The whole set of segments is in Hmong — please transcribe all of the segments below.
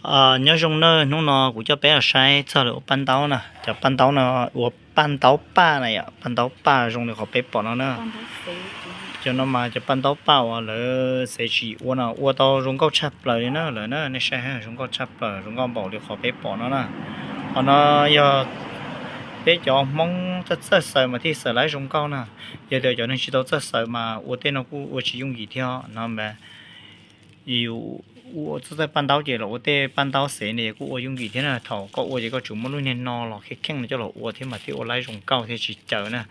Nyob zoo nawb, hnub no kuv coj peb los saib txog lawv ua paj ntaub na. Cov paj ntaub no ua paj ntaub paj na yom, paj ntaub paj zoo li qhov peb pom no na. Cov no mas cov paj ntaub paj uas lawv xev tsis ua no ua tau zoo nkauj tshaj plaws li na lawm na, nej saib zoo nkauj tshaj plaws, zoo nkauj npaum li qhov peb pom no na. Qhov no yog peb cov Hmoob txawj txawj xaws mas thiaj xaws laib zoo nkauj na. Yog tias cov neeg tsis tau txawj xaws mas ua tej no kuj ua tsis yooj yim thiab no. Yus ua txawj txawj paj ntaub ces los ua tej paj ntaub xev ne kuj ua yooj yim thiab na. Thaum koj ua ces koj tsuas muaj lub niag no los kheej kheej no coj los ua thiab mas thiaj ua laib zoo nkauj thiab tsis caws na.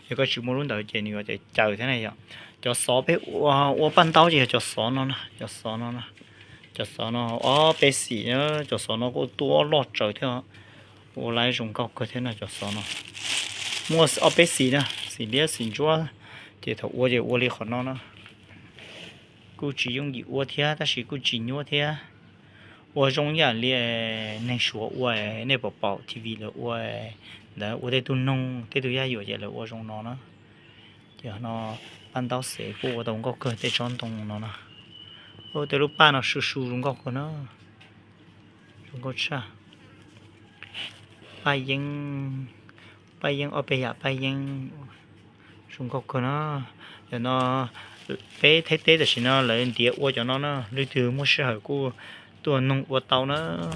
Yog koj tsis muaj lub ntawd ces nws yuav caws thiab na yom. Cov xov peb ua paj ntaub ces yog cov xov no, cov xov no, cov xov no ob peb xim na, cov xov no kuj tuaj loj tsawv thiab. Ua laib zoo nkauj kawg thiab no cov xov no. Muaj ob peb xim na, xim liab xim ntsuab, ces thaum ua ces ua li qhov no na. Kuj tsis yooj yim ua thiab tab sis kuj tsis nyuaj thiab. Ua zoo yam li neeg Suav ua, nej pom pom T V lawv ua ntawd, ua tej tug noog tej tug yaj yuam ces lawv ua zoo no na. Ces no paj ntaub xev kuj ua tau nkauj kawg tej tsob ntoo no na. Tej lub paj no su su zoo nkauj kawg na. Zoo nkauj tshaj. Paj yeeb, paj yeeb ob peb yam paj yeeb zoo nkauj kawg na. Yog no peb Thaib teb tam sim no lawv ntiav ua cov no na, leej twg muaj sij hawm kuj tuaj noog ua tau na.